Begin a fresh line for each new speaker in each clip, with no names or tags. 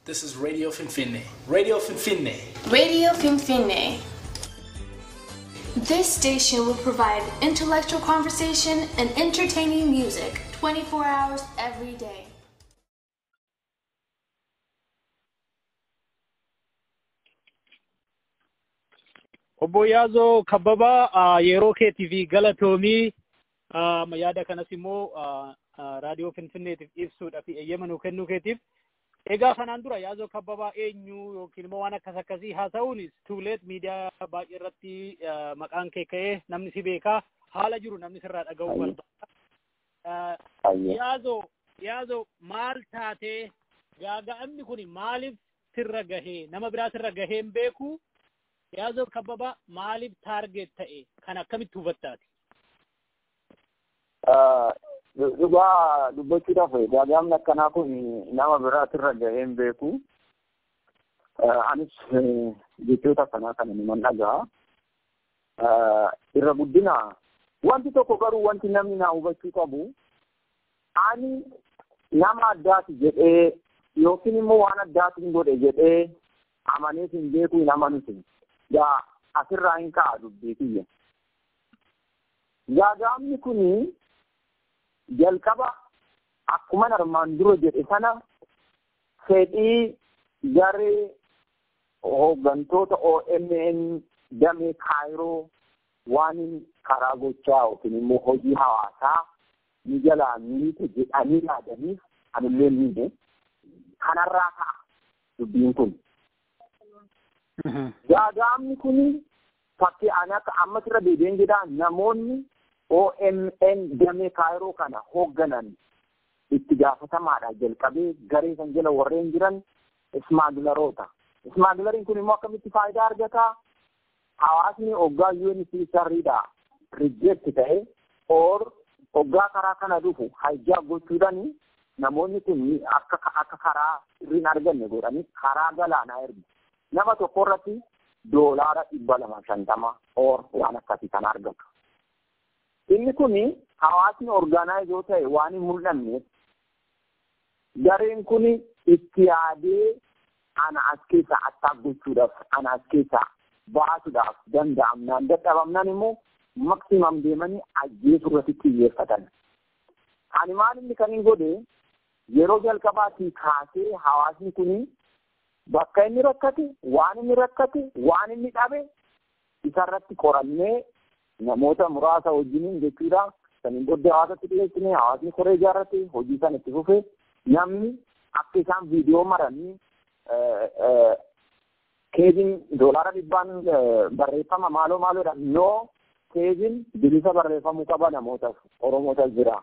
This is Radio Finfinne. Radio Finfinne.
Radio Finfinne. This station will provide intellectual conversation and entertaining music 24 hours every day.
Obbo Yaazoo Kabbabaa, yeroo keetii fi galatoomii. Yaada kanas immoo Raadiyoo Finfinneetiif ibsuudhaaf eeyyama nuu kennuu keetiif. Egaa kanaan dura Yaazoo Kabbabaa eenyu yookiin immoo waan akkas akkasii haasa'uun tuuleet miidiyaa baay'ee irratti maqaan kee ka'ee namni si beekaa, haala jiru namni sirraa dhaga'uu barbaada. Yaazoo, maal taatee gaaga'amni kun maaliif sirra gahee, nama biraa sirra gahee hin beeku? Yaazoo Kabbabaa maaliif target ta'e, kan akkamitti hubattaati?
Dhugaa dubbachuudhaaf, gaaga'amni akkanaa kun nama biraatirra gahee hin beeku. Anis jechoota akkanaa kana niman dhaga'a. Irra guddina wanti tokko garuu, wanti namni naa hubachuu qabu, ani nama addaati jedhee yookiin immoo waan addaatiin godhe jedhee amanees hin beeku, hin amanuti. Gaa asirraa hin ka'a dubbii kiyya. Gaaga'amni kuni jalqaba akkuma armaan dura jedhe sana fedhii garee hooggantoota OMN damee Kaayiroo waan karaa gochaa yookiin immoo hojii hawaasaa ni jalaa miite jedhanii yaadaniif anillee miidhe, kanarraa ka'a dubbiin kun. Gaaga'amni kuni fakkii ani akka ammas irra deebi'een jedhaa, namoonni OMN damee Kaayiroo kana hoogganan itti gaafatamaadha jalqabee garee san jala warreen jiran smuggleroota. Smuggleriin kun immoo akkamitti faayidaa argataa? Hawaasni hoggaa UNHCR-dha reject ta'e or hoggaa karaa kana dhufu hijack gochuudhaan namoonni kun akka karaa sirriin arganne godhanii karaa galaanaa ergu. Nama tokko irratti $250 or waan akkasii kan argatu. Inni kun hawaasni organize yoo ta'e waan hin mul'anneef gareen kun itti yaadee ana as keessa attack gochuudhaaf, ana as keessa baasuudhaaf danda'amnaan, dadhabamnaan immoo maximum deemanii ajjeesuu irratti xiyyeeffatan. Ani maal inni kan hin godhe, yeroo jalqabaatii kaasee hawaasni kun bakka inni rakkate, waan inni rakkate, waan inni dhabe isarratti qorannee namoota muraasa wajjiniin jechuudha. Saniin booddee hawaasatti dhiyeessine, hawaasni koree ijaarrate, hojii sana itti fufe. Namni akka isaan viidiyoo maranii caseiin $100n barreeffama maaloo maaloodha. No, caseiin bilisa barreeffamuu qaba, namootaaf Oromootas jira.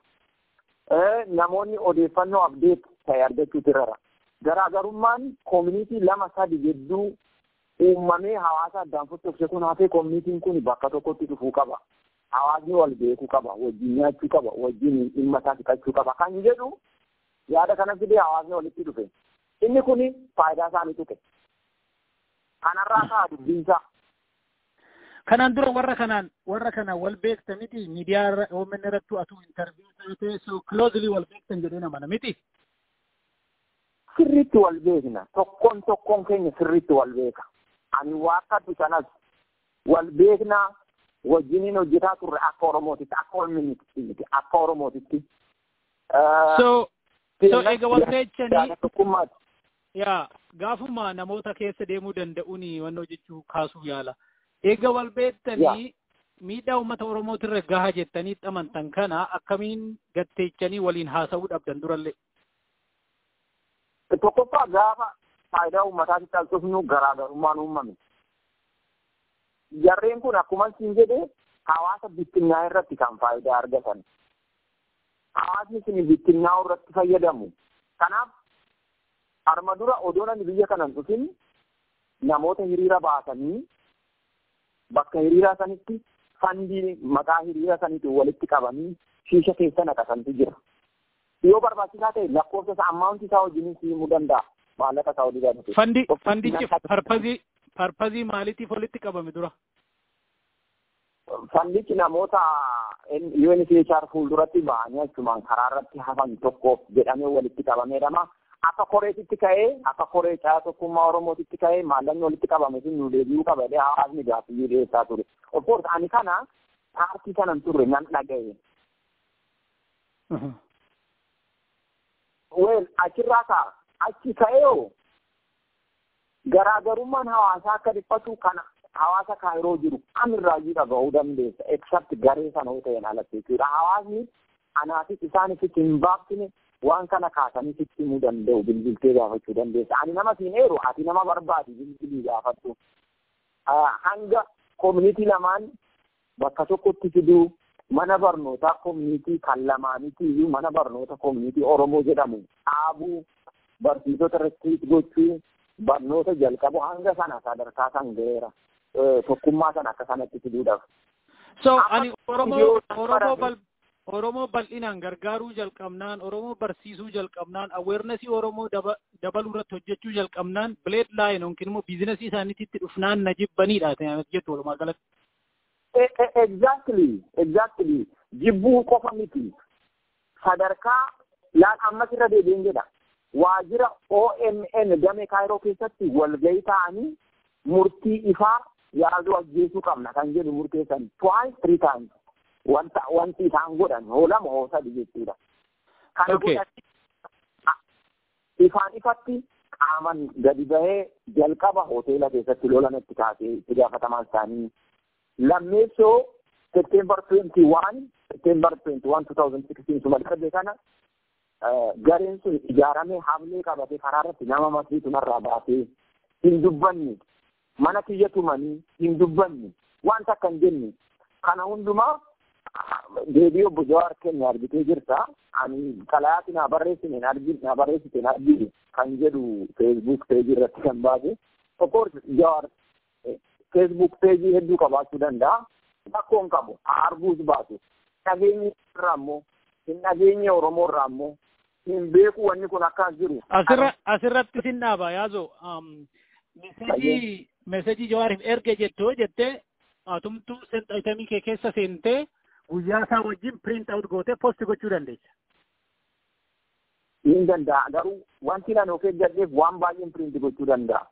Namoonni odeeffannoo update ta'e argachuutu irra. Garaagarummaan community lama sadi gidduu uumamee hawaasa addaan fottoqse kun hafee communityn kun bakka tokkotti dhufuu qaba. Hawaasni wal beekuu qaba, wajjin nyaachuu qaba, wajjin dhimma isaa fixachuu qaba kan jedhu yaada kana fidee hawaasni walitti dhufe. Inni kun faayidaa isaanii tuqe. Kanarraa ka'a dubbiinsaa.
Kanaan dura warra kanaan wal beekta miti? Miidiyaa irra OMN irratti atuu interview taatee, so closely wal beektan jedhee nama miti.
Sirriitti wal beekna. Tokkoon tokkoon keenya sirriitti wal beeka. Ani waakkadhu sanas wal beekna, wajjiniin hojjetaa turre akka Oromootitti, akka OMN'tti miti, akka Oromootitti.
So eega wal beektanii
Tokkummaati.
Yaa, gaafuma namoota keessa deemuu danda'uun wannoo jechuu kaasuu yaala. Eega wal beektanii miidhaa uummata Oromootirra gaha jettanii amantan kana akkamiin gatteechanii waliin haasa'uu dhabdan durallee?
Tokkoffaa, gaafa faayidaa uummataatti al dhufnu garaagarummaan uumame. Jarreen kun akkuma siin jedhe hawaasa bittinnaa irratti kan faayidaa argatan. Hawaasni sun bittinnaa'uu irratti fayyadamu. Kanaaf arma dura odoo namni biyya kana hin dhufin namoota hiriira baasanii bakka hiriira sanitti fundii maqaa hiriira saniitiin walitti qabanii shiisha keessa naqatantu jira. Yoo barbaachisaa ta'e lakkoofsa isaa, amountii isaa wajjin siimuu danda'a. Maallaqa isaa olii gaafate.
Fundichi purpose maaliitiif walitti qabame dura?
Fundichi namoota UNHCR fuulduratti ba'anii achumaan karaa irratti hafan tokkoof jedhamee walitti qabameedhama. Akka koreetitti ka'ee, akka koree caa tokkummaa Oromootitti ka'ee, maallaqni walitti qabame sun nu deebi'uu qaba jedhee hawaasni gaaffii dhiyeessaa ture. Of course ani kana paartii kanan turre nan dhaga'e. Well, achirraa ka'a. Achi ka'ee garaagarummaan hawaasaa akka dhiphatu kana hawaasa Kaayiroo jiru kamirraayyuu dhaga'uu dandeessa, except garee sana yoo ta'een alatti jechuudha. Hawaasni anaafis isaaniifis hin baafne waan kana kaasanii sitti himuu danda'u, bilbiltee gaafachuu dandeessa. Ani nama siin eeru, ati nama barbaadi, bilbilii gaafadhu. Hanga community lamaan bakka tokkotti fiduu, mana barnootaa community kan lamaanitti iyyuu mana barnoota community Oromoo jedhamu dhaabuu, barsiisota recruit gochuu, barnoota jalqabu, hanga sana sadarkaa san ga'eera. Tokkummaa sana akka sanatti fiduudhaaf.
So ani Oromoo bal'inaan gargaaruu jalqabnaan, Oromoo barsiisuu jalqabnaan, awarenessii Oromoo dabaluu irratti hojjechuu jalqabnaan, blade line yookiin immoo businessii isaaniitti dhufnaan na jibbaniidha jettu walumaa galatti.
Exactly. Jibbuu qofa miti. Sadarkaa laan ammas irra deebiin jedha. Waajjira OMN damee Kaayiroo keessatti walgahii ta'anii murtii ifaa Yaazoo ajjeesuu qabna kan jedhu murteessan twice, three times. Wanta wanti isaan godhan hoo lama hoo sadi jechuudha. Kana godhanii ifaan ifatti qaaman gadi bahee jalqaba hoteela keessatti lola natti kaasee itti gaafatamaan isaanii. Lammeessoo September 21, September 21, 2016 suma darbe kana gareen sun ijaaramee hamlee qabatee karaa irratti nama masriitu narraa baasee hin dubbanne, mana kiyya tumanii hin dubbanne, wanta akka hin jenne. Kana hundumaa deebii obbo Jawaar kenne argitee jirta. Ani xalayaati naa barreessine hin argine, naa barreessite hin argine kan jedhu Facebook page irratti kan baase. Of course Jawaar Facebook page hedduu qabaachuu danda'a. Rakkoo hin qabu, arguus baatu. Dhageenyi irraa immoo hin dhageenye, Oromoo irraa immoo hin beeku wanni kun akkas jiru.
Asirratti sin dhaaba, Yaazoo. Messageii Jawaariif erge jettoo jettee atumtuu sent itemii kee keessa seentee guyyaa isaa wajjin print out gootee post gochuu dandeessa.
Hin danda'a, garuu wanti ani of eeggadheef waan baay'een print gochuu danda'a.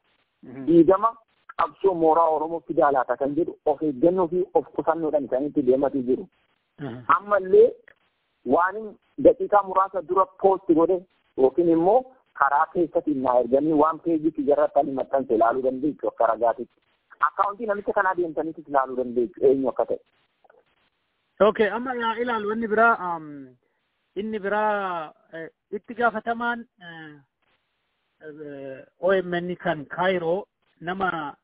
Dhiigama qabsoo mooraa Oromoo fidaa laata kan jedhu of eeggannoo fi of qusannoodhaan isaanitti deematii jiru. Ammallee waan daqiiqaa muraasa dura post godhe yookiin immoo karaa keessatti naa erganii waan pageii kiyya ani maxxanse ilaaluu dandeessu akka ragaatitti. Accountii namicha kanaa deemtaniitis ilaaluu dandeessu eenyu akka ta'e.
Okay, amma yaa ilaalu, inni biraa itti gaafatamaan OMN kan Kaayiroo nama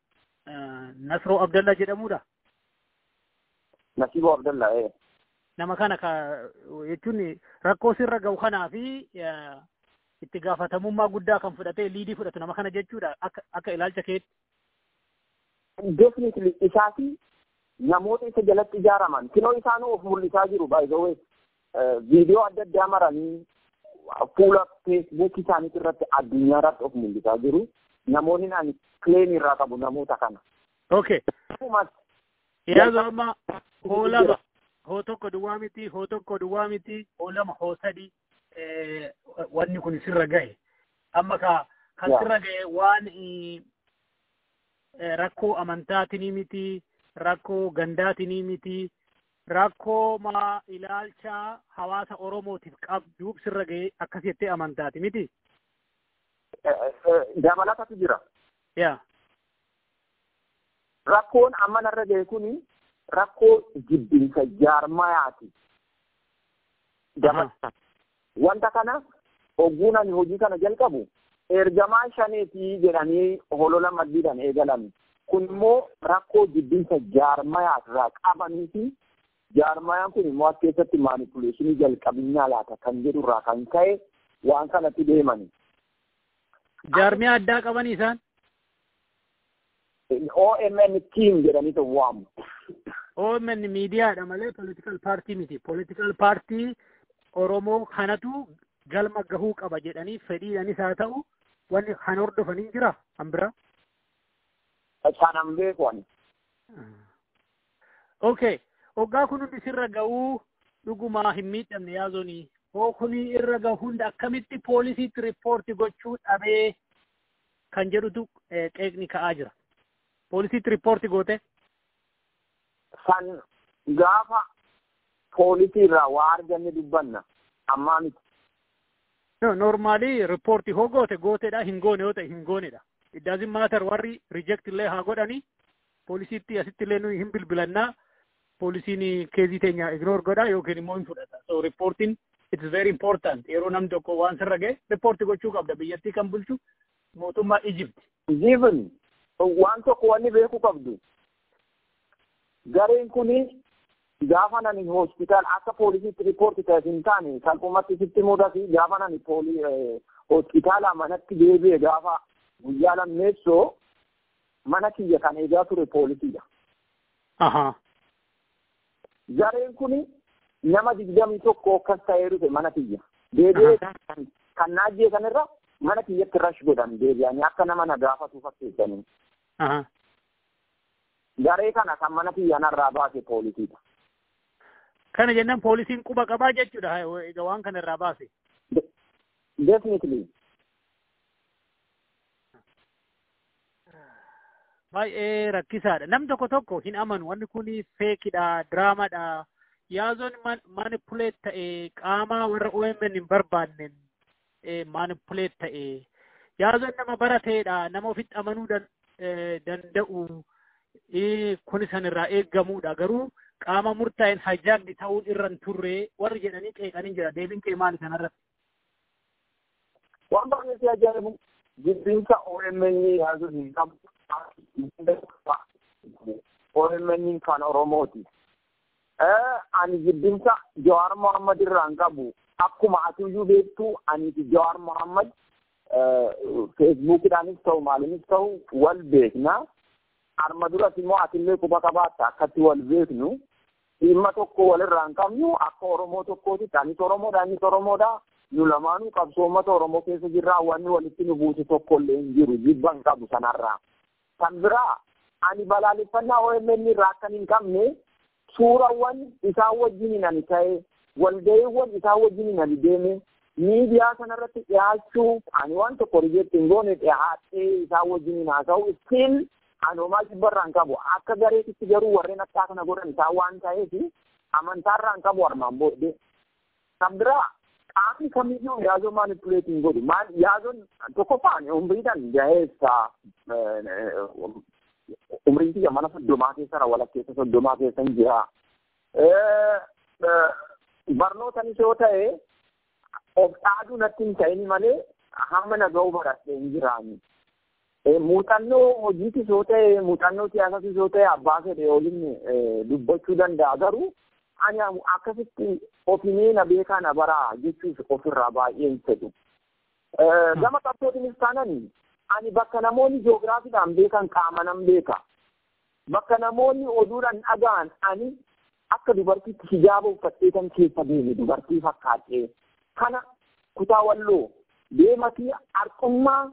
Nasroo Abdalla jedhamudha.
Nasiiboo Abdalla, ee.
Nama kana ka jechuun rakkoo sirra ga'u kanaa fi itti gaafatamummaa guddaa kan fudhatee leadii fudhatu nama kana jechuudha akka ilaalcha keetti.
Definitely isaa fi namoota isa jalatti ijaaraman kinoo isaanuu of mul'isaa jiru, by the way. Viidiyoo adda addaa maranii fuula Facebook isaanii irratti addunyaa irratti of mul'isaa jiru. Namoonni ani claim irraa qabu namoota kana.
Okay. Yaazoo, amma hoo lama hoo tokko duwwaa miti, hoo tokko duwwaa miti, hoo lama hoo sadi wanni kun sirra gahe. Amma ka kan sirra gahe waan rakkoo amantaatinii miti, rakkoo gandaatinii miti, rakkoo maa ilaalcha hawaasa Oromootiif qabduuf sirra gahe akkas jettee amantaati miti?
Dabalatatu jira.
Yaa.
Rakkoon amma narra gahe kuni rakkoo jibbinsa jaarmayaati. Dabalata. Wanta kana ogguun ani hojii kana jalqabu ergamaa shaneetii jedhanii holola maddiidhaan eegalan. Kun immoo rakkoo jibbinsa jaarmayaa irraa qabanii fi jaarmayaan kun immoo as keessatti manipulationii jalqabinyaa laata kan jedhu irraa kan ka'e waan kanatti deemani.
Jaarmiyaa addaa qabanii isaan?
OMN team jedhanii waamu.
OMN miidiyaadha malee political party miti. Political party Oromoo kanatu galma gahuu qaba jedhanii fedhiidhaanis haa ta'u wanni kan hordofanii jira kan biraa.
Sanan beeku ani.
Okay. Hoggaa kun hundi sirra ga'uu dhugumaa hin miidhamne, Yaazoonii. Hoo kuni irra gahu hunda akkamitti poolisiitti riippoorti gochuu dhabee kan jedhutu qeeqni ka'aa jira. Poolisiitti riippoorti goote?
San gaafa poolisii irraa waa arganne dubbanna ammaa miti.
No, normally riippoorti hoo goote gooteedha, hin goone yoo ta'e hin goonedha. It doesn't matter warri reject illee haa godhani, poolisiitti asitti illee nuyi hin bilbilannaa, poolisiin keezii teenya ignore godha yookiin immoo hin fudhata. So reporting, it's very important. Yeroo namni tokko waan sirra ga'e riippoorti gochuu qabda. Biyyattii kan bulchu mootummaa Egypt.
Given waan tokko wanni beekuu qabdu, gareen kuni gaafa nani hospitaal akka poolisiitti riippoorti ta'e hin taane salphumatti sitti mudati. Gaafa nani hospitaala manatti deebi'e, gaafa guyyaa lammeessoo mana kiyya kan eegaa ture poolisiidha. Gareen kuni nama 21 akkas ta'ee dhufe mana kiyya. Deebi'ee kan na ajjeesan irra mana kiyyatti rash godhan deebi'anii akka nama na gaafatu fakkeessanii. Garee kana kan mana kiyya narraa baase poolisiidha.
Kana jennaan poolisiin quba qabaa jechuudha egaa waan kana irraa baase.
Definitely.
Baay'ee rakkisaadha. Nam tokko tokko hin amanu, wanni kun feekidha, diraamadha. Yaazoon manipuleet ta'e, qaama warra OMN hin barbaanneen manipuleet ta'e. Yaazoon nama barateedha, nama ofitti amanuu danda'u. Kun san irraa eeggamudha. Garuu qaama murtaa'een hijacked ta'uun irra hin turre warri jedhanii qeeqanii jira. Deebiin kee maali kanarratti?
Waan baay'ee si ajaa'ibu, jibbinsa OMN yaazoon hin qabu. OMN kan Oromooti. Ani jibbinsa Jawaar Mohammad irraa hin qabu. Akkuma atiyyuu beektu, ani fi Jawaar Mohammad Feesbuukidhaanis ta'u maaliinis ta'u wal beekna. Arma duras immoo atillee quba qabaatta akkatti wal beeknu. Dhimma tokko walirraa hin qabnu akka Oromoo tokkooti. Anis Oromoodha, innis Oromoodha. Nu lamaanuu qabsoo uummata Oromoo keessa jirraa, wanni walitti nu buusu tokko illee hin jiru. Jibba hin qabu sanarraa. Kan biraa, ani balaaleffannaa OMN irraa akkan hin qabne suurawwan isaan wajjiniin ani ta'e, walga'iiwwan isaan wajjiniin ani deeme, miidiyaa sanarratti dhiyaachuu, ani waan tokko reject hin goone, dhiyaadhee isaan wajjiniin haasa'u, still ani homaa jibbarraa hin qabu. Akka gareetitti garuu warreen akka kana godhan isaan waan ta'eef amantaarraa hin qabu armaan booddee. Kan biraa, qaamni kamiyyuu Yaazoo manipulate hin godhu. Maal Yaazoon tokkoffaan umriidhaan gaheessa, umriin kiyya mana 30 keessa, walakkeessa 30 keessa hin jira. Barnootanis yoo ta'e of dhaaduu natti hin ta'in malee hamma na ga'u baradhee hin jiraani. Muuxannoo hojiitis yoo ta'e, muuxannoo siyaasatis yoo ta'e, abbaa fedhe waliin dubbachuu danda'a, garuu ani akkasitti ofimee na beekaa na baraa jechuuf ofirraa baay'ee hin fedhu. Gama qabsootiinis taanani, ani bakka namoonni ji'oogiraafiidhaan beekan qaama nan beeka. Bakka namoonni oduudhaan dhaga'an ani akka dubartiitti hijaaba uffadhee kan keessa deeme dubartii fakkaatee kana kutaa Walloo deematii Arqummaa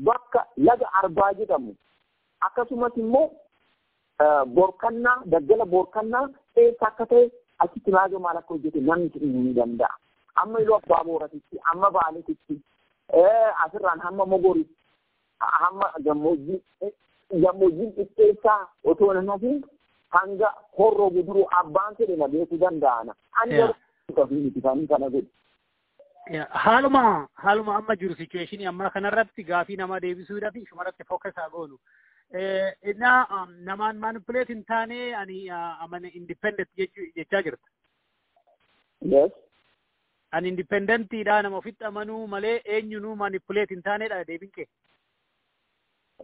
bakka laga Arbaa jedhamu, akkasumas immoo Boorkannaa, daggala Boorkannaa eessa akka ta'e, achitti maal maal akka hojjete namni ni danda'a. Amma Iluu Abbaa Booratitti, amma Baaleetitti, asirraan hamma Mogoritti, hamma gammoojjiin xiqqeessaa otoo hin hafin hanga Horroo Guduruu abbaan fedhe na beekuu danda'ana. Ani garuu miti kan kana godhu.
Haaluma amma jiru, situation ammaa kanarratti gaafii nama deebisuudhaaf ishumarratti focus haa goonu. Innaa namaan manipulate hin taane, ani amana independent jechaa jirta.
Yes.
Ani independentiidha, nama ofitti amanuu malee eenyunuu manipulate hin taanedha deebiin kee.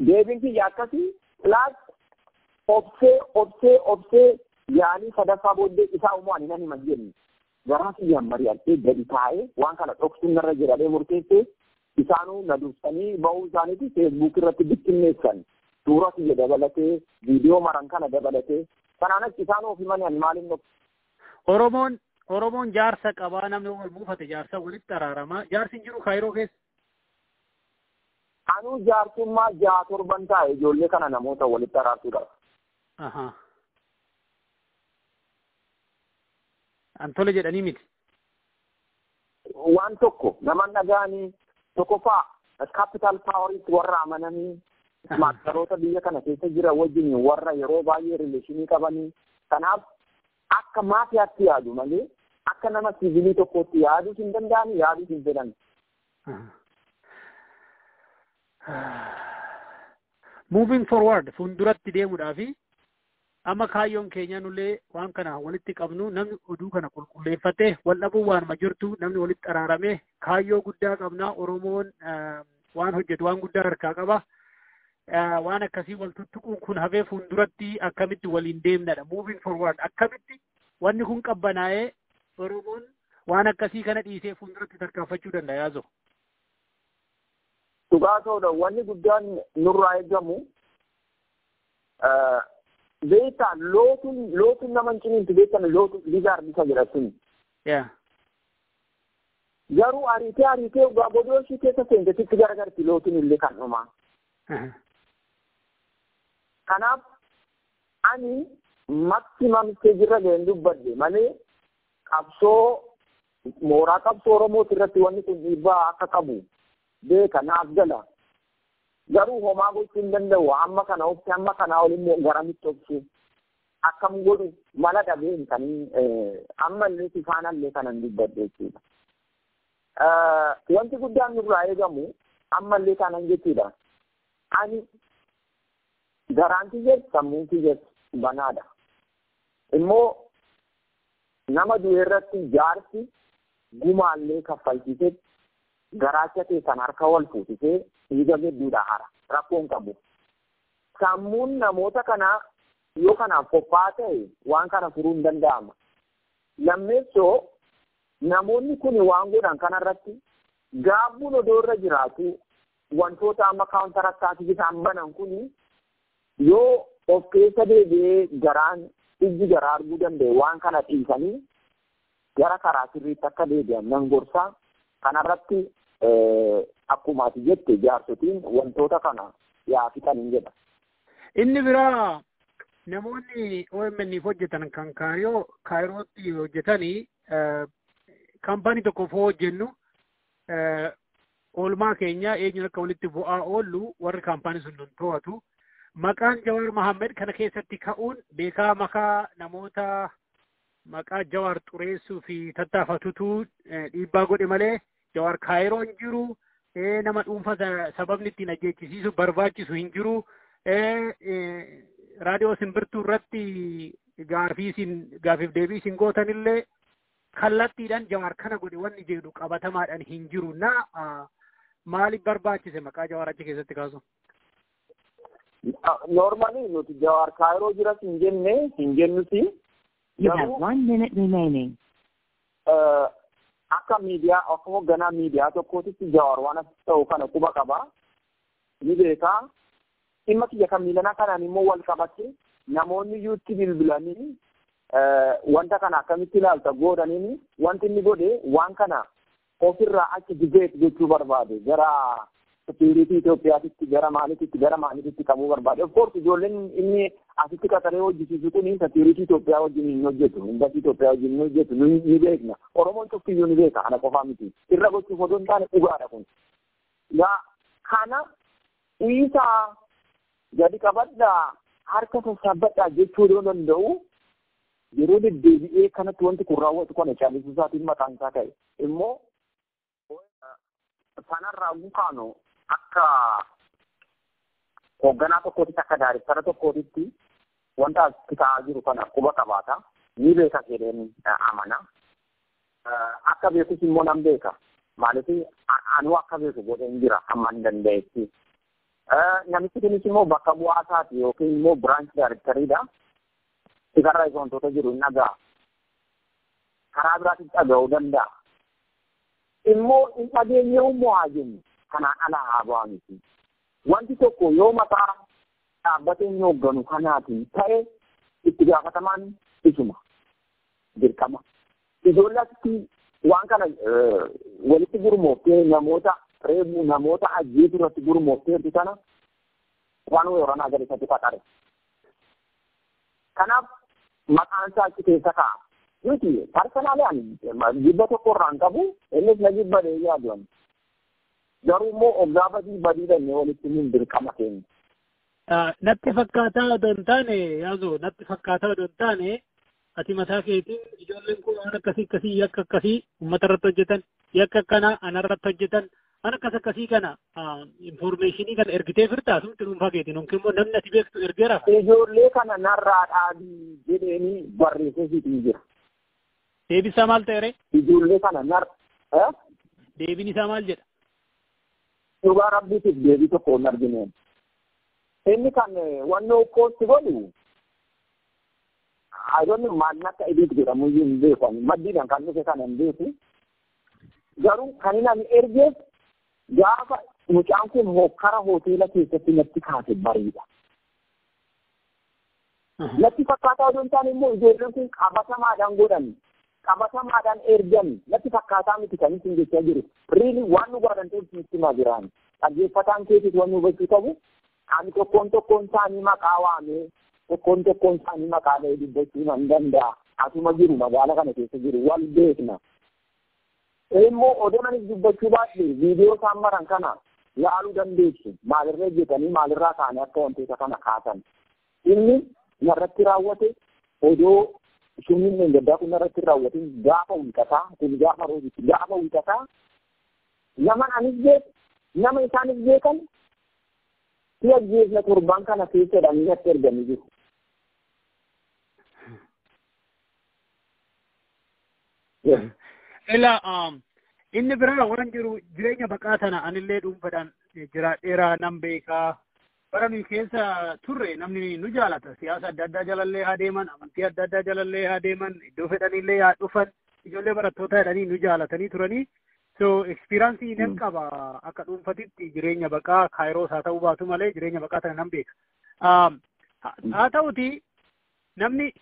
Deebiin kiyya akkasii. Plus obsee obsee obsee yaalii sadaffaa booddee isaa immoo ani nan hima jenne. Garaa kiyyaan mari'adhee gadi taa'ee waan kana dhoksuun narra jedhamee murteessee, isaanuu na dursanii bahuu isaaniiti Feesbuuk irratti bittinneessan. Suura kiyya dabalatee, viidiyoo maran kana dabalatee, kanaan achi isaanuu of himanii, ani maaliin dhoksu?
Oromoon jaarsa qabaa, namni wal buufate jaarsa walitti araarama. Jaarsi hin jiru Kaayiroo keessa.
Anuu jaarsummaa ja'a torban taa'e ijoollee kana namoota walitti araarsuudhaaf.
An tole jedhanii miti.
Waan tokko nama dhaga'anii, tokkoffaa capital poweritti warra amananii, smuggleroota biyya kana keessa jira wajjin warra yeroo baay'ee relationii qabanii. Kanaaf akka maafiyaatti yaadu malee akka nama siviilii tokkootti yaaduu hin danda'an, yaaduu hin fedhan.
Moving forward, fuulduratti deemuudhaafi amma kaayyoon keenya nullee waan kana walitti qabnu, namni oduu kana qulqulleeffatee wal dhabuu waanuma jirtu, namni walitti araarame, kaayyoo guddaa qabna. Oromoon waan hojjetu waan guddaa harkaa qaba. Waan akkasii wal tuttuquun kun hafee fuulduratti akkamitti waliin deemnadha. Moving forward, akkamitti wanni kun qabbanaa'ee Oromoon waan akkasii kana dhiisee fuulduratti tarkaanfachuu danda'a, Yaazoo?
Dhugaa ta'uudha, wanni guddaan nurraa eegamu, beektaa, lootuun nama hin ciniintu, beektan, lootu lizard isa jedha sun. Garuu ariitee ariitee dhugaa godoo ishii keessa seente sitti garagarti lootuun illee kan dhumaa. Kanaaf ani maximum stage irra ga'een dubbadde malee qabsoo mooraa qabsoo Oromooti irratti wanni kun dhiibbaa akka qabu beeka, naaf gala. Garuu homaa gochuu hin danda'u. Amma kana obsi, amma kanaa ol immoo garamitti obsu, akkam godhu mala dhabeen kan ammallee si faanallee kanan dubbadde jechuudha. Wanti guddaan nurraa eegamu ammallee kanan jechuudha. Ani garaan kiyyees sammuun kiyyees banaadha. Immoo nama du'e irratti jaarsi gumaallee kaffalchiisee garaacha keessan harka wal fuusisee dhiiga gidduudha hara rakkoon qabu. Sammuun namoota kanaa yoo kanaaf qophaa'aa ta'e waan kana furuu hin danda'ama. Lammeessoo, namoonni kun waan godhan kanarratti gaabbuun odoo irra jiraatu, wantoota amma counter attackii isaan banan kun yoo of keessa deebi'ee garaan ijji garaa arguu danda'e, waan kana dhiisanii gara karaa sirriitti akka deebi'an nan gorsaa. Kanarratti akkuma ati jette jaarsotiin wantoota kana yaa fixan jedha.
Inni biraa, namoonni OMN hojjetan kan Kaayirootti hojjetanii, kaampaanii tokkoof hojjennu, oolmaa keenya eenyuun akka walitti bu'aa oollu warri kaampaanii sun nun to'atu. Maqaan Jawaar Mahammed kana keessatti ka'uun beekaa makaa namoota maqaa Jawaar xureessuu fi tattaafatutu dhiibbaa godhe malee Jawaar Kaayiroo hin jiru. Nama dhuunfaa sababni ittiin ajjeechisiisu barbaachisu hin jiru. Raadiyoo Simbirtuu irratti gaafii isin gaafiif deebii isin gootanillee kallattiidhaan Jawaar kana godhe wanni jedhu qabatamaadhaan hin jiru. Na maaliif barbaachise maqaa Jawaar achi keessatti kaasu?
Normally nuti Jawaar Kaayiroo jiras hin jenne, hin jennuti.
You have 1 minute remaining.
Akka miidiyaa, akka hoogganaa miidiyaa tokkootitti Jawaar waan as ta'u kana quba qaba. Ni beekaa. Dhimma kiyya kan miilanaa kanaan immoo wal qabate namoonni iyyuutti bilbilanii wanta kana akkamitti ilaalta godhaniin, wanti inni godhe waan kana ofirraa achi debate jechuu barbaade, gara security Itoophiyaatitti, gara maaliititti, gara maaliititti qabuu barbaade. Of course ijoolleen inni asitti qaxaree hojjisiisu kun security Itoophiyaa wajjin hin hojjetu, embassy Itoophiyaa wajjin hin hojjetu, ni beekna. Oromoon cuftiyyuu ni beeka, ana qofaa miti. Irra gochuuf odoo hin taane dhugaadha kun. Gaa kana dhiisaa, gadi qabadhaa, harka sassaabbadhaa jechuu yoo danda'u, yeroo deddeebi'ee kanatti wanti kun raawwatu kana caallisuu isaatiin maqaan isaa ka'e. Immoo sanarraa gukaanu akka hoogganaa tokkootitti, akka director tokkootitti wanta asitti ta'aa jiru kana quba qabaata. Ni beeka jedheen amana. Akka beekus immoo nan beeka. Maaliif, anuu akka beeku godheen jira hamma hin danda'etti. Namichi kunis immoo bakka bu'aa isaati yookiin immoo branch directoriidha. Isarra wantoota jiru hin dhaga'a. Karaa biraatiin dhaga'uu danda'a. Immoo hin dhageenye immoo haa jennu, kanaan ala haa bu'aa miti. Wanti tokko yoo mataa dhaabbatee inni hoogganu kanaatiin ta'e itti gaafatamaan isuma dirqama. Ijoollee asitti waan kana walitti gurmooftee namoota reebuu, namoota ajjeesuu irratti gurmoofteertu sana waan waraanaa gadi isatti qaxare. Kanaaf maqaan isaa achi keessa ka'a. Nuti personally ani jibba tokko irraa hin qabu, innis na jibba dee yaadu ani. Garuu immoo oggaa badii badii dhannee walitti hin dirqama keenya.
Natti fakkaataa odoo hin taane Yaazoo, natti fakkaataa odoo hin taane ati mataa keetiin ijoolleen kun waan akkasii akkasii yakka akkasii uummata irratti hojjetan, yakka akkanaa ana irratti hojjetan, waan akkas akkasii kana informationii kana ergitee firtaa sumti dhuunfaa keetiin yookiin immoo namni ati beektu ergeera.
Ijoollee kana narraa dhaabii jedheeni barreessee sitii jira.
Deebiin isaa maal ta'e ree?
Ijoollee kana nar
Deebiin isaa maal jedha?
Dhugaa rabbiitiif deebii tokko hin argineen. Inni kan wannoo post godhu I don't know maal akka edit godhamu iyyuu hin beeku ani maddiidhaan kan dhufe kana hin beeku. Garuu kan inni ani ergeef gaafa mucaan kun hokkara hoteela keessatti natti kaase bariidha. Natti fakkaataa odoo hin taane immoo ijoolleen kun qabatamaadhaan godhan, qabatamaadhaan ergan, natti fakkaataa miti kan isin jechaa jiru. Really waan nu godhan ta'u isinitti himaa jiraan. Dhaggeeffataan keetis waan nu hubachuu qabu ani tokkoon tokkoon isaanii maqaa waamee tokkoon tokkoon isaanii maqaa dha'ee dubbachuu nan danda'a. Asuma jiru magaala kana keessa jiru wal beekna. Immoo odoo anis dubbachuu baadhe viidiyoo isaan maran kana laaluu dandeessu. Maalirra hojjetanii maalirraa kaanii akka wantoota kana kaasan. Inni narratti raawwate odoo shummiin gaddaa kun narratti raawwate gaafa wiixataa kun gaafa roobitti gaafa wiixataa nama anis beeku nama isaanis beekan si ajjeesna torban kana keessa jedhanii natti erganii jiru.
Ila inni biraa waan jiru jireenya baqaa tana anillee dhuunfaadhaan jiraadheeraa nan beekaa. Bara nuyi keessa turre namni nu jaalata. Siyaasa adda addaa jalallee haa deeman, amantii adda addaa jalallee haa deeman, iddoo fedhanillee haa dhufan, ijoollee barattoota jedhanii nu jaalatanii turanii. So experience nan qaba akka dhuunfatitti jireenya baqaa Kaayiroos haa ta'uu baatu malee jireenya baqaa tana nan beeka. Haa ta'uti namni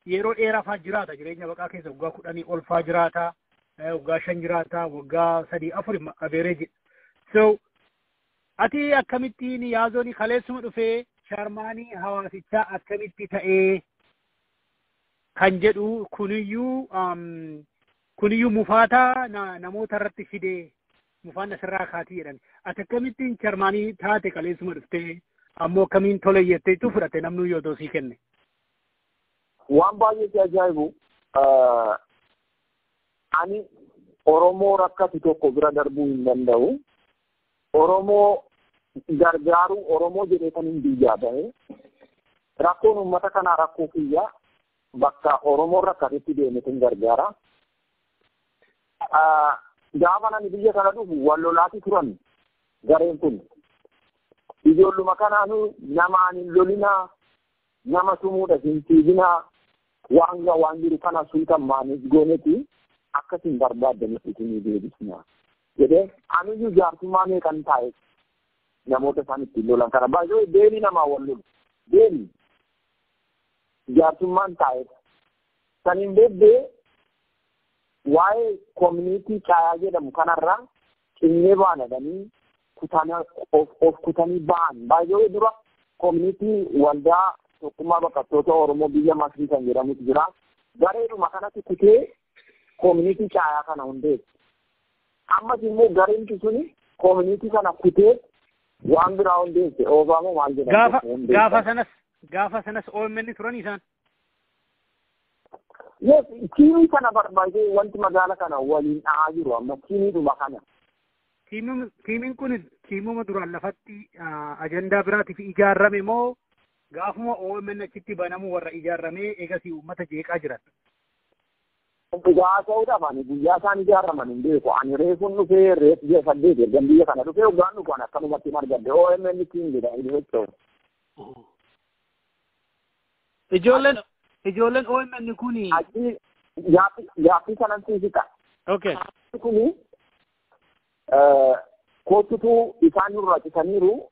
yeroo dheeraa faa jiraata jireenya baqaa keessa waggaa 10 ol faa jiraata, waggaa 5 jiraata, waggaa 3 4 average. So ati akkamittiin Yaazoon kaleessuma dhufee chairmaanii hawaasichaa akkamitti ta'ee kan jedhu kuniyyuu mufaataa namoota irratti fidee mufaan asirraa kaatii jedhan. Ati akkamittiin chairmaanii taate kaleessuma dhuftee ammoo akkamiin tole jetteetu fudhate namni yoo odoo sii kenne?
Waan baay'ee si ajaa'ibu ani Oromoo rakkatu tokko bira darbuu hin danda'u. Oromoo gargaaruu Oromoo jedhee kan hin biyyaa bahe rakkoon uummata kanaa rakkoo kiyya bakka Oromoon rakkatetti deeme kun gargaara. Gaafa nani biyya kana dhufu wal lolaati turan gareen kun. Ijoolluma kanaanuu namaan hin lolinaa, nama tumuudha hin fiiginaa, waan waan jiru kana suutan maanis gooneeti akkasin barbaaddanitti isinii deebisnaa. Jedhee aniyyuu jaarsummaa meeqan taa'e namoota isaan ittiin lolan kana baay'ee deebii namaa wal lolu deebii jaarsummaan taa'e saniin booddee waa'ee koominiitii caayaa jedhamu kanarraa cinnee baanadhanii kutana of kutanii ba'an baay'ee dura koominiitii waldaa tokkummaa baqattoota Oromoo biyya Masrii kan jedhamutu jira. Gareedhuma kanatti kutee koominiitii caayaa kana hundeesse. Ammas immoo gareen suni koominiitii kana kutee waan biraa hundeesse. Oobaamoo maal jedhamu?
Gaafa sanas OMN turan isaan.
Yes, tiimii kana barbaadee wanti magaala kana waliin dha'aa jiru amma tiimiidhuma kana.
Tiimiin kun tiimuma duraan lafatti ajandaa biraatiif ijaarame moo gaafuma OMN achitti banamu warra ijaaramee eegasii uummata jeeqaa jiran?
Dhugaa ta'uudhaaf ani guyyaa isaan ijaaraman hin beeku. Ani reefuun dhufee reef ji'a 8 ergan biyya kana dhufee hoggaan dhufu ani akkanumatti hin argadde. OMN tiim jedha inni socho'u.
Ijoolleen OMN kuni.
Achi gaaffii kanan siif ta'a.
Okay.
Kuni kootutu isaan nurraa citaniiru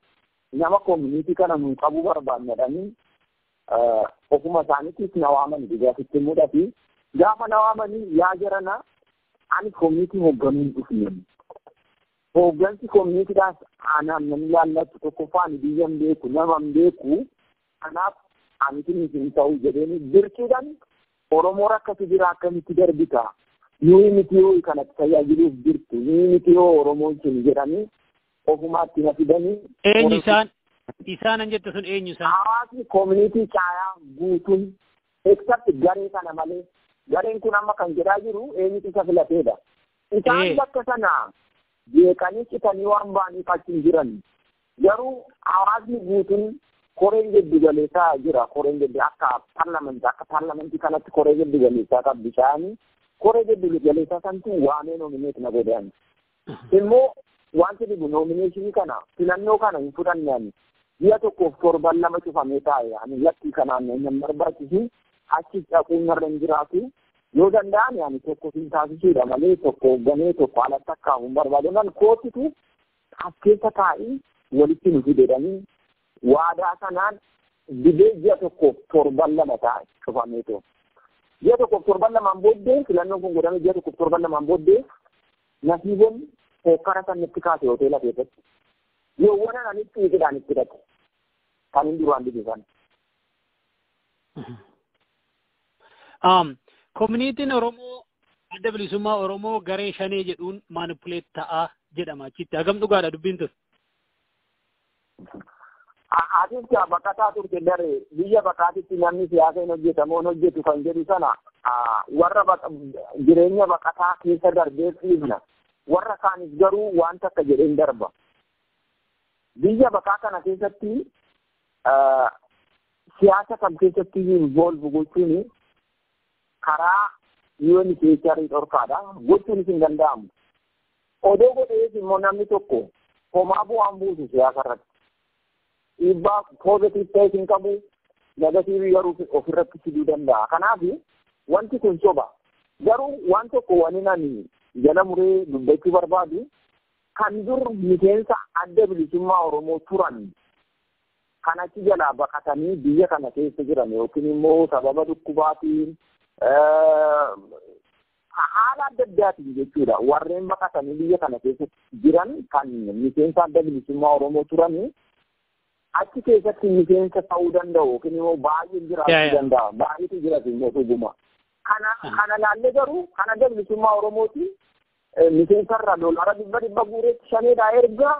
nama koominiitii kana nu qabuu barbaadna jedhanii ofuma isaaniitiif na waaman dhugaatitti mudhati. Gaafa na waamanii yaa jarana ani koominiitii hoogganuu hin dhufne. Hooggansi koominiitiidhaas anaan nan ilaallatu tokkoffaa ani biyya hin beeku nama hin beeku kanaaf ani isin hin ta'u jedheeni dirqiidhaan Oromoo rakkatu jira akkamitti darbita? Nuyi miti yoo kanatti tajaajiluuf jirtu, nuyi miti yoo Oromoon sun jedhanii ofumaatti na fidanii.
Eenyu isaan? Isaanan jettu sun eenyu isaan?
Hawaasni koominiitii caayaa guutuun except garee kana malee gareen kun amma kan jedhaa jiru eenyutu isa filateedha. Isaan bakka sana jeeqanii citanii waan ba'aniif achi hin jiran. Garuu hawaasni guutuun koreen giddu galeessaa jira. Koreen giddu akka paarlamentii akka paarlamentii kanatti koree giddu galeessaa qabdi isaanii. Koree giddu galeessaa santu waamee nominate na godhan. Immoo wanti dhibu nomination kana filannoo kana hin fudhanne ani. Ji'a tokkoof torban lama cufamee taa'e ani lakkii kanaan nan barbaachisu achi dhaquun narra hin jiraatu. Yoo danda'ame ani tokko siin taasisuudha malee tokko hoogganee tokko alatti akka hin barbaadu. Nan kootitu as keessa taa'ii walitti nu fidedhanii waadaa sanaan dibee ji'a tokkoof torban lama taa'e cufamee too. Ji'a tokkoof torban lamaan booddee filannoon kun godhame ji'a tokkoof torban lamaan booddee nasiiboon hokkara san natti kaase hoteela keessatti. Yoowwan ani xiiqidhaan itti dhaqe. Kan hin duraan dibe sana.
Koominiitiin Oromoo adda bilisummaa Oromoo garee shanee jedhuun manipuleet ta'aa jedhama achitti. Hagam dhugaadha dubbiin tun?
Atis baqataa turte daree biyya baqaatitti namni siyaasa hin hojjetamu hin hojjetu kan jedhu sana warra jireenya baqataa keessa darbee dhiibna. Warra kaanis garuu waan takka jedheen darba. Biyya baqaa kana keessatti siyaasa kam keessatti involve gochuun karaa UNHCR dhorkaadha. Gochuunis hin danda'amu. Odoo godhees immoo namni tokko homaa bu'aan buusu siyaasa irratti. Dhiibbaa positive ta'es hin qabu, negative garuu ofirratti fiduu danda'a. Kanaaf wanti kun soba. Garuu waan tokko wani ani jala muree dubbachuu barbaadu kan dur miseensa adda bilisummaa Oromoo turan kan achi jalaa baqatanii biyya kana keessa jiran yookiin immoo sababa dhukkubaatiin haala adda addaatiin jechuudha. Warreen baqatanii biyya kana keessa jiran kan miseensa adda bilisummaa Oromoo turan achi keessatti miseensa ta'uu danda'u yookiin immoo baay'een jiraachuu danda'a. Baay'eetu jiras immoo dhuguma. Kana laallee garuu kan adda bilisummaa Oromooti miseensarra doolaara dhibba dhibba guureetti shaneedha erga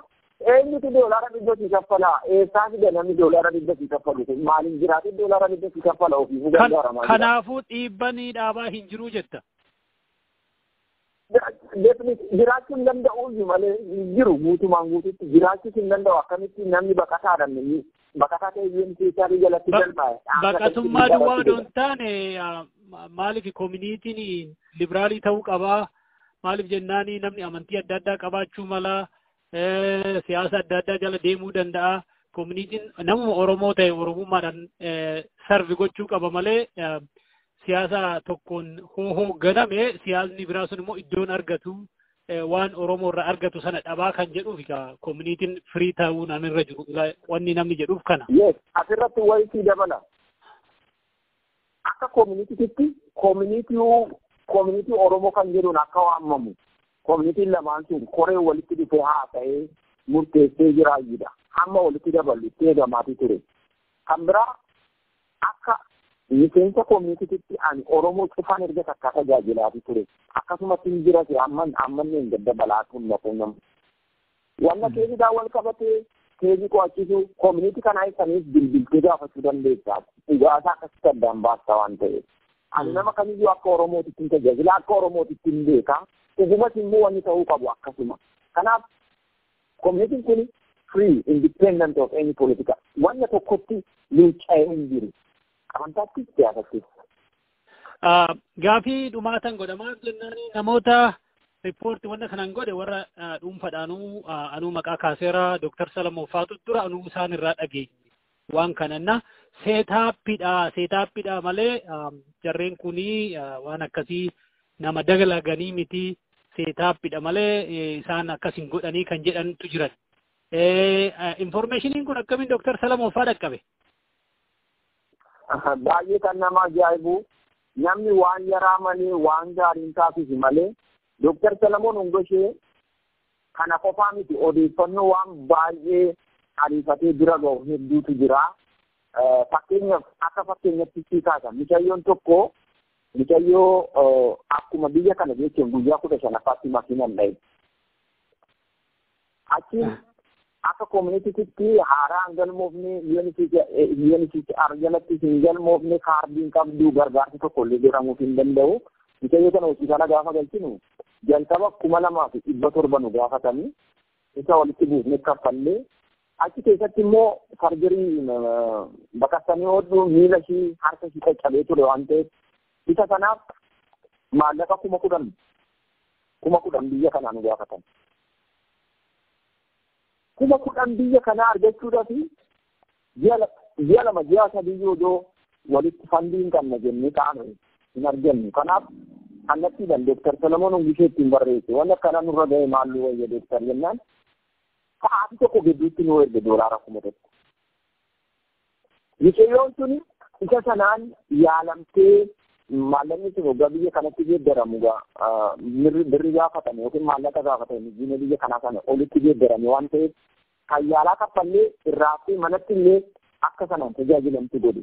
eenyutu doolaara dhibba sii kaffala eessaa fida namni doolaara dhibba sii kaffalu kun maaliin jiraate doolaara dhibba sii kaffala ofiifuu gargaaramaa jira.
Kanaafuu dhiibbanii dhaabaa hin jiruu jetta.
Jiraachuu hin danda'u iyyuu malee hin jiru guutumaan guututti jiraachuus hin danda'u akkamitti namni baqataadhaan baqataa ta'e UNHCR jalatti galmaa'e.
Baqatummaa duwwaa odoo hin taane maaliif koominiitiin liberaalii ta'uu qabaa maaliif jennaani namni amantii adda addaa qabaachuu mala siyaasa adda addaa jala deemuu danda'a. Koominiitiin namuma Oromoo ta'e Oromummaadhaan sarvi gochuu qaba malee siyaasa tokkoon hoogganame siyaasni biraa sun immoo iddoon argatu waan Oromoo irraa argatu sana dhabaa kan jedhuuf koominiitiin firii ta'uun anirra jiru wanni namni jedhuuf kana.
Yes, asirratti wayii dabala. Akka koominiitiitti koominiitii Oromoo kan jedhuun akka waamamu koominiitiin lamaan sun koree walitti dhufee haa ta'ee murteessee jiraayyudha. Hamma walitti daballu itti eegamaatii ture. Kan biraa akka miseensa koominiitiitti ani Oromoo cufaan erga takkaa tajaajilaatii ture. Akkasumatti hin jirate amman ammanni hin daddabalaa kun nafuun. Wanna keessisaa wal qabatee keezii qo'achiisu koominiitii kanaa ibsaniif bilbiltee gaafachuu dandeessa. Dhugaasaa akkasitti addaan baasta waan ta'eef. Ani nama kamiyyuu akka Oromootitti hin tajaajila akka Oromootitti hin beeka. Dhugumas immoo wanni ta'uu qabu akkasuma. Kanaaf koominiitiin kun free independent of any political. Wanna tokkotti luucca'ee hin jiru. Amantaattis siyaasattis.
Gaafii dhumaatan godhamaa jennaan namoota riippoortii wanna kanaan godhe warra dhuunfadhaanuu anuu maqaa kaaseera Dooktar Salamoon Faatu dura anuu isaan irraa dhageenye waan kananna seetaappiidha malee jarreen kunii waan akkasii nama dagalaganii miti seetaappiidha malee isaan akkas hin godhanii kan jedhantu jiran. Informeeshiniin kun akkamiin Dooktar Salamoon faa dhaqqabe?
Baay'ee kan nama ajaa'ibu namni waan yaraa malee waan gaarii hin taasisu malee Dooktar Salamoon Ungoshee kana qofaa miti odeeffannoo waan baay'ee ariifatee bira gahu hedduutu jira. Fakkeenyaaf akka fakkeenyatti sii kaasa. Mucayyoon tokko Mucayyoo akkuma biyya kana jechuun guyyaa 15ffaatti makiinaan dha'e. Achiin akka community haaraa hin galmoofne, UNHCR jalatti hin galmoofne, kaardiin qabdu, gargaarsi tokko illee godhamuuf hin danda'u. Mucayyoo kana hospitaala gaafa galchinu jalqaba 2,700 nu gaafatanii isa walitti buufnee kaffallee, achi keessatti immoo surgery baqaqsanii hodhuu miila ishii harka ishii caccabee ture waan ta'eef isa kanaaf maallaqa 10,000 biyya kanaa nu gaafatan. 10,000 biyya kanaa argachuudhaaf ji'a 2 ji'a 3 odoo walitti fund hin qabna jennee kaa'ame hin argannu. Kanaaf kallattiidhaan Dooktar Solomoon Ongishee ittiin barreesse, waan akkanaa nurra ga'e maalluu wayya dooktar jennaan, sa'aatii tokko gidduutti nu erge doolaara 1,000. Mucayyoon sun isa sanaan yaalamtee, maallaqni sun waggaa biyya kanatti geeddaramu birri gaafatame yookiin maallaqa gaafatame diina biyya kanaa sana olitti geeddarame waan ta'eef kan yaalaa kaffallee irraa fi manatti illee akka sanaan tajaajilamtu godhe.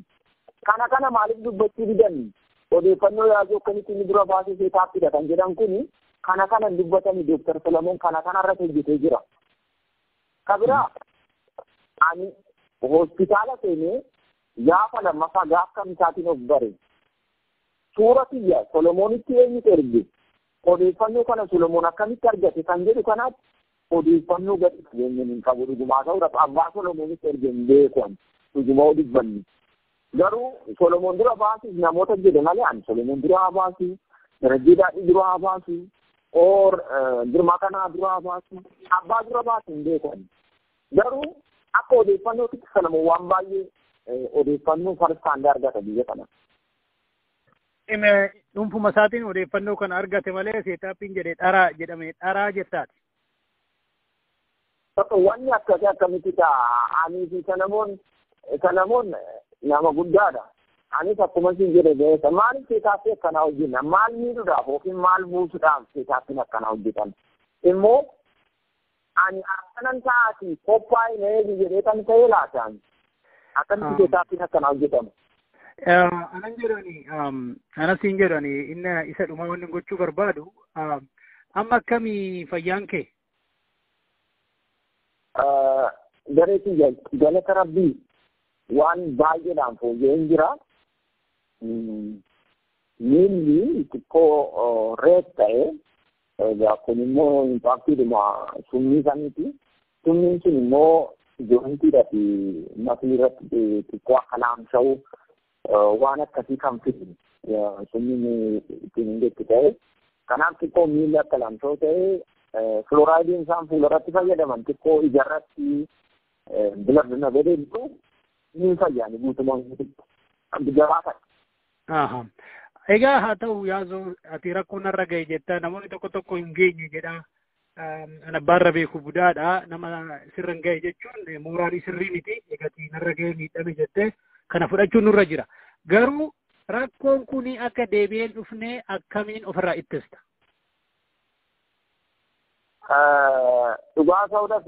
Kana kana maaliif dubbachuu didan? Odeeffannoo yaazoo akkamitti inni dura baasee seetaappidha kan jedhan kuni kana kana dubbatani. Dooktar Solomoon kana kanarratti hojjetee jira. Kabiraa ani hospitaala seenee gaafa lammaffaa gaafa kamisaatiin of bare. Suura kiyya Solomoonitti eenyutu erge? Odeeffannoo kana Solomoon akkamitti argate kan jedhu kanaatti odeeffannoo gadi fageenyaan hin qabu. Dhugumaa ta'uudhaaf abbaa Solomoonitti erge hin beeku ani, dhuguma dubbanni. Garuu Solomoon dura baasuuf namoota jedhe malee ani Solomoon dura haa baasu, Darajjii Daadhii dura haa baasu, or Girmaa kanaa dura haa baasu, abbaa dura baasu hin beeku ani. Garuu akka odeeffannootti Solomoon waan baay'ee odeeffannoo first hand argata biyya kana.
Dhuunfuma isaatiin odeeffannoo kana argate malee setupiin jedhee dharaa jedhame dharaa jettaati.
Wanni akkasii akkamitti ta'a? Anii fi Solomoon nama guddaadha. Anis akkuma isin jedhe beeka. Maaliif setup akkanaa hojjenna? Maal miidhuudhaaf yookiin maal buusuudhaaf setupiin akkanaa hojjetan? Immoo ani akkanan ta'aati qophaa'e na eegi jedhee kan ta'e laataan. Akkamitti setupiin akkanaa hojjetama?
Anan jedhani, anas hin jedhani, inni isa dhumaa wanni gochuu barbaadu, amma akkamii fayyaan kee?
Garee kiyya, galata rabbii, waan baay'eedhaan fooyya'een jira. Miilli xiqqoo reet ta'e, egaa kun immoo impactiidhuma summii saniiti. Summiin sun immoo jointiidhaa fi matii irratti xiqqoo akka laamsha'u waan akkasii kan fidu summiin ittiin hin jettu ta'e. Kanaaf xiqqoo miilli akka laamsha'u ta'e, fluoridiin isaan fuuldarratti fayyadaman xiqqoo ijarratti bilardina godhee jiru ni fayyaani guutumaan guututti gabaa ta'e.
Egaa haa ta'u, yaazoo, ati rakkoo narra ga'e jetta, namoonni tokko tokko hin geenye jedha. An abbaarra beeku budaadha. Nama sirra hin ga'e jechuun mooraalii sirrii miti. Egatii narra ga'e miidhame jettee kana fudhachuun nurra jira. Garuu rakkoon kun akka deebi'een dhufnee akkamiin ofirraa ittista?
Dhugaa ta'uudhaaf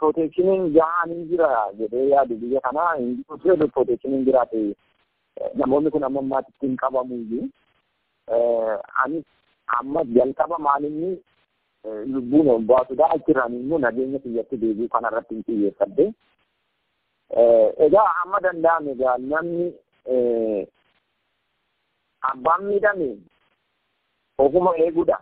protectioniin gahaan hin jira jedhee yaadu biyya kanaa hin jiru. Protectioniin jiraate namoonni kun amma ammaatti hin qabamu iyyuu. Anis amma jalqaba maalinni lubbuun ol baasudha. Achirraan immoo nageenya kiyyatti deebi'u kanarratti hin xiyyeeffadde. Egaa amma danda'ame egaa namni abbaan miidhame ofuma eeguudha.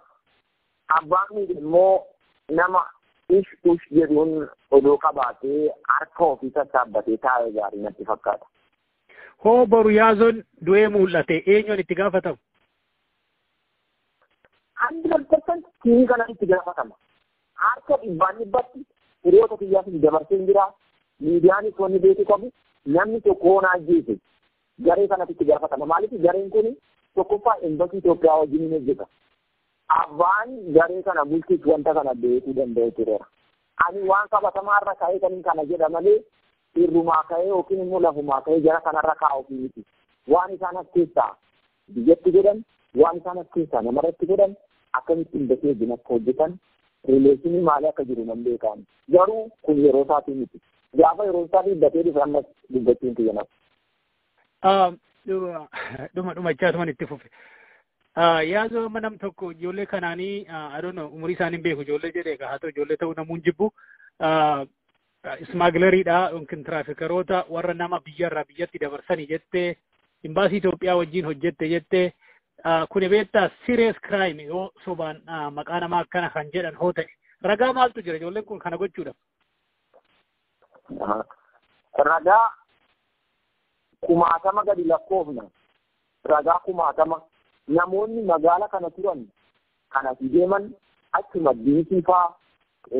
Abbaan miidhe immoo nama ish ush jedhuun odoo qabaatee harka ofii sassaabbatee taa'ee gaarii natti fakkaata.
Hoo boru yaazoon du'ee mul'ate eenyuun itti gaafatamu?
100% teamii kanaan itti gaafatama. Harka dhibbaan dhibbatti hiriyoota kiyyaaf dabarsee hin jira. Miidiyaanis wanni beekuu qabu, namni tokko hoona ajjeese garee kanatti itti gaafatama. Maaliif? Gareen kun tokkoffaa embassy Itoophiyaa wajjin hin hojjeta. Abbaan garee kana bulchuuf wanta kana beekuu danda'u tureera. Ani waan qabatamaa irra ka'ee kan kana jedha malee irrumaa ka'ee yookiin immoo lafumaa ka'ee jara kanarra kaa'uuf miti. Waan isaan as keessaa biyyatti godhan, waan isaan as keessaa namarratti godhan, akkamitti embassy wajjin akka hojjetan, relationii maalii akka jiru nan beekan. Garuu kun yeroo isaatii miti. Gaafa yeroo isaatii dubbatee dhufe ammas dubbachuun kiyya nama.
Dhuma dhumachaatuman itti fufe. Yaazoo, amma nam tokko ijoollee kanaanii, I don't know, umurii isaanii beeku, ijoollee jedhee haa ta'u, ijoollee ta'uu namuun jibbu, smuggleriidha yookiin traffickeroota warra nama biyyarraa biyyatti dabarsanii jettee, imbaasii Itoophiyaa wajjin hojjette jettee, kuni beektaa serious crime yoo sobaan maqaa namaa akkana kan jedhan hoo ta'e, ragaa maaltu jira ijoolleen kun kana gochuudhaaf?
Ragaa kumaatama gadi lakkoofna. Ragaa kumaatama, namoonni magaala kana turan kan asii deeman achuma Diisii faa,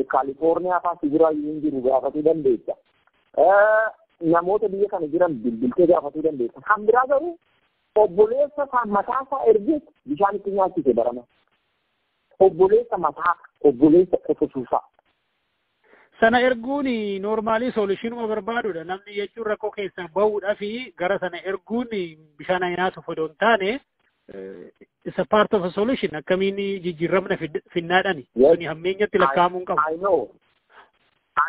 Kaalifoorniyaa faa si bira hin jiru, gaafatuu dandeessa. Namoota biyya kana jiran bilbiltee gaafatuu dandeessa. Kan biraa garuu obboleessa isaa mataa isaa ergee bishaan itti nyaachise barama. Obboleessa mataa, obboleessa qotusuusaa.
Sana erguun normally solutionuma barbaadudha. Namni jechuun rakkoo keessaa bahuudhaa fi gara sana erguun bishaan nyaatuuf odoo hin taane is a part of a solution. Akkamiin jijjiiramna finnaadhani. Suni hammeenyatti lakkaa'amuu hin qabu.
I know.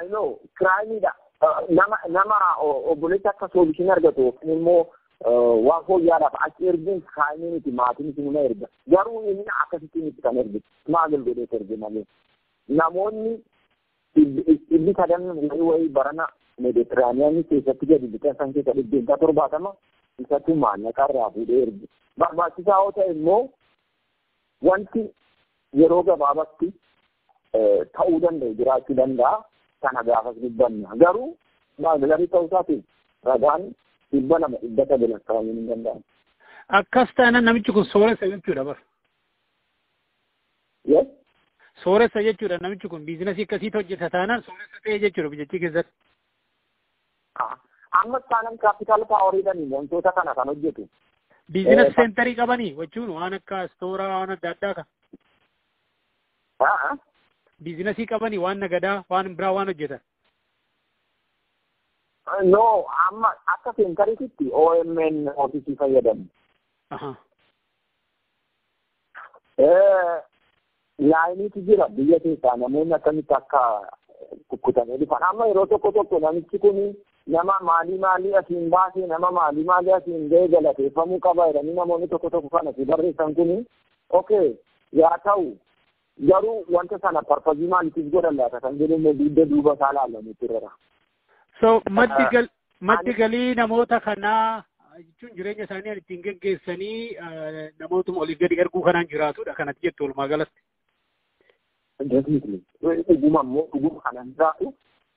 I know. Crimeidha. Nama obboleessa akka solution argatu yookiin immoo waan fooyya'aadhaaf achi erguun crime miti, maatiin isinuma erga. Garuu inni akkasitti miti kan erge. Maal godhee erge malee. Namoonni 300 wayii wayii barana Meeditiraaniyaanii keessatti gadi bitan san keessa 70% isatu maallaqa irraa fuudhee erge. Barbaachisaa yoo ta'e immoo wanti yeroo gabaabatti ta'uu danda'u jiraachuu danda'a. Kana gaafas dubbanna. Garuu smugglerii ta'uu isaatiif ragaan 200, 900 lakkaa'amuu hin danda'amu.
Akkas taanaan namichi kun sooressa jechuudha bara.
Yes.
Sooressa jechuudha, namichi kun businessii akkasiitu hojjeta taanaan sooressa ta'e jechuudha biyyattii keessatti.
Amma taanaan capital poweriidhaan wantoota kana kan hojjetu.
Business centerii qabanii jechuun waan akka storeaa, waan adda addaa kan. Businessii qabanii, waan nagadaa, waan biraa waan hojjetan.
No, amma akka centeriitti OMN officeii fayyadamu. Lineiitu jira biyya keessaa, namoonni akkamitti akka kukkutanii dhufan. Amma yeroo tokko tokko namichi kun nama maalii maalii asiin baasee, nama maalii maalii asiin ga'ee galateeffamuu qaba jedhanii namoonni tokko tokko kan asii barreessan kun, okay yaa ta'u, garuu wanta sana purposeii maaliitiif godhan laata kan jedhu immoo dugda duuba isaa ilaalamutti irra.
So maddi galii namoota kanaa jechuun jireenya isaanii ittiin geggeessanii namootuma oliif gadi erguu kanaan jiraatudha kanatti jettu walumaa galatti.
Definitely. Dhuguma immoo dhuguma kanaan jiraatu.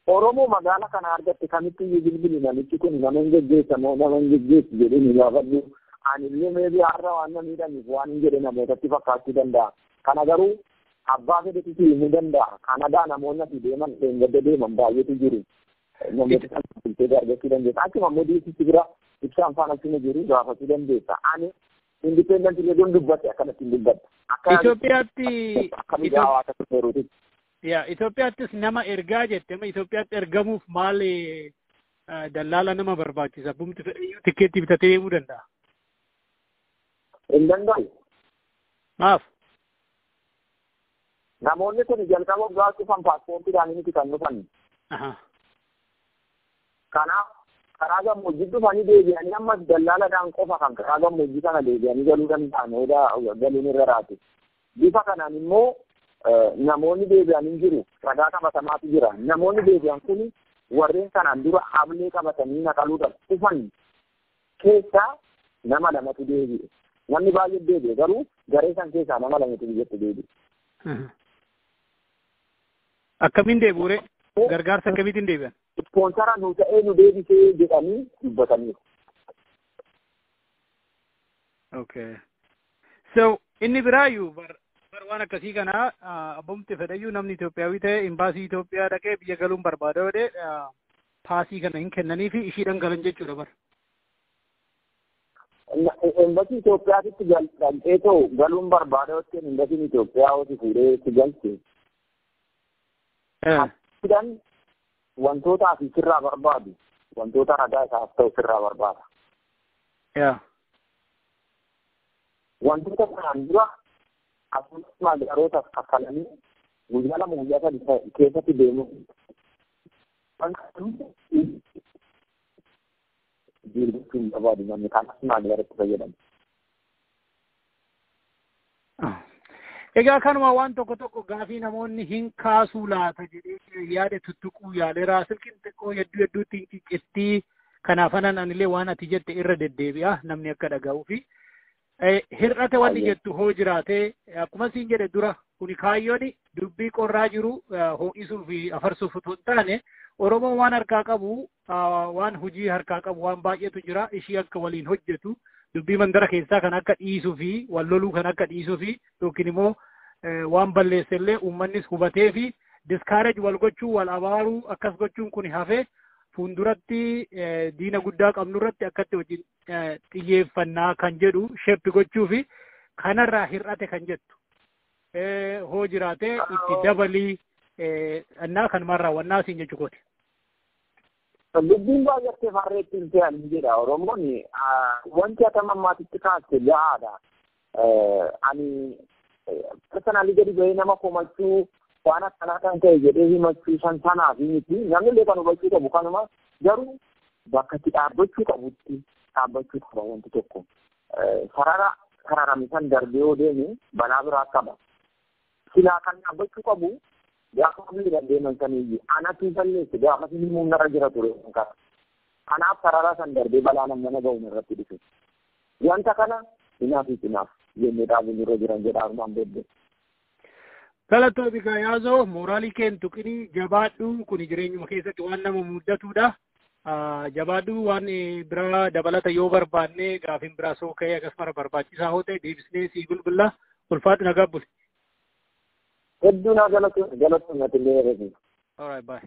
Oromoo magaala kana argatte kamitti iyyuu bilbili, namichi kun nama hin geggeessa moo nama hin geggeessu jedhee ni gaafadhu. Ani illee maybe har'a waan na miidhaniif waan hin jedhe namootatti fakkaachuu danda'a. Kana garuu abbaa fedhetu himuu danda'a. Kanadaa namoonni asii deeman, dheengadda deeman baay'eetu jiru. Namoota sana bilbiltee argachuu dandeessa. Achuma immoo diisitti bira ibsaan faana achuma jiru gaafachuu dandeessa. Ani independent illee dubbate akkanatti hin dubbadha.
Itoophiyaatti
Akka miidiyaa hawaasa seeruuti.
Yaa, Itoophiyaattis nama ergaa jette, amma Itoophiyaatti ergamuuf maal dallaala nama barbaachisa? Bumti fedhayyuu tikkeetti bitatee deemuu danda'a.
Hin danda'u.
Maaf?
Namoonni kun jalqaba waggaa dhufan paaspoortiidhaan miti kan dhufan. Kanaaf karaa gammoojjii dhufanii deebi'anii ammas dallaalaadhaan qofa kan karaa gammoojjii kana deebi'anii galuu danda'an hooda galuun irra raate. Bifa kanaan immoo namoonni deebi'anii jiru, ragaa qabatamaatu jira. Namoonni deebi'an kun warreen kanaan dura hablee qabatanii naqaluudhaaf dhufan keessaa nama lamatu deebi'e. Namni baay'ee deebi'e, garuu garee san keessaa nama lamatu biyyatti deebi'e.
Akkamiin deebi'ure? Gargaarsa akkamiitiin deebi'an?
Sponsora nu ta'ee nu deebisee jedhanii dubbataniiru.
Okay. So inni biraayyuu bar waan akkasii kana abbumti fedhayyuu namni Itoophiyaawii ta'e imbaasii Itoophiyaa dhaqee biyya galuun barbaada jedhee passii kana hin kennanii fi ishiidhaan galan jechuudha bar.
Embassy Itoophiyaatitti galtee ta'u galuun barbaada yookiin embassiin Itoophiyaa hojii fuudhee itti galche. Fidan wantoota asii sirraa barbaadu, wantoota ragaa isaaf ta'u sirraa barbaada. Wantoota kanaan dura asumas smugglerootaaf kaffalanii guyyaa 2, guyyaa 3 keessatti deemu. Diil gochuu hin barbaadu namni kanas maal irratti fayyadamu.
Egaa kanuma waan tokko tokko gaafii namoonni hin kaasuu laata jedhee yaada tuttuquu yaaleera. Silkiin xiqqoo hedduu hedduutti hin ciccittii. Kanaaf anan anillee waan ati jette irra deddeebi'a namni akka dhaga'uu fi hir'ate wanni jettu hoo jiraate, akkuma siin jedhe dura, kuni kaayyoon dubbii qorraa jiru ho'isuu fi afarsuuf otoo hin taane, Oromoon waan harkaa qabu, waan hojii harkaa qabu waan baay'eetu jira. Ishii akka waliin hojjetu, dubbii mandara keessaa kan akka dhiisuu fi wal loluu kan akka dhiisuu fi yookiin immoo waan balleesse illee uummannis hubatee fi discourage wal gochuu, wal abaaruu akkas gochuun kun hafee fuulduratti diina guddaa qabnu irratti akkatti wajjin xiyyeeffannaa kan jedhu shape gochuu fi kanarraa hir'ate kan jettu hoo jiraate itti dabalii annaa kanumaan raawwannaa siin jechuu kooti.
Dubbiin baay'attee farreetti hin fe'an jedha Oromoon. Wanti ati amma ammaatitti kaaste gahaadha. Ani personally gadi bahee nama komachuu, waan akkanaa kan ta'e jedhee himachuu san sanaaf miti. Namni illee kan hubachuu qabu kanuma, garuu bakka itti dhaabbachuu qabutti dhaabbachuu qaba wanti tokko. Sarara sararame san darbee yoo deeme balaa biraa qaba. Silaa kan dhaabbachuu qabu gaafa miidhaan deeman saniyyuu anatu balleesse gaafa sinii humnarra jira ture kana. Kanaaf sarara san darbee balaa nama ga'u irratti dhufe. Wanta kana hinaaf hinaaf jennee dhaabuun irra jiran jedha armaan booddee.
Galatoomi Yaazoo, mooraalii keen tuqinii, jabaadhu. Kuni jireenyuma keessatti waan nama mudatudha. Jabaadhu. Waan biraa dabalata yoo barbaanne, gaafiin biraa soo ka'ee akkasuma barbaachisaa hoo ta'e, deebisnee sii bilbilla. Ulfaadhu, nagaa buli.
Hedduu naa galatoon, galatoon ati illee herreegni.
All right, bye.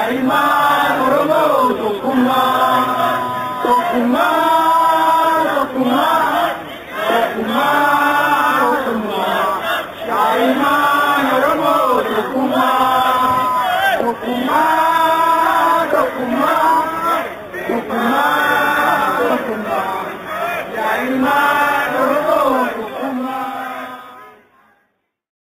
Tokkummaa.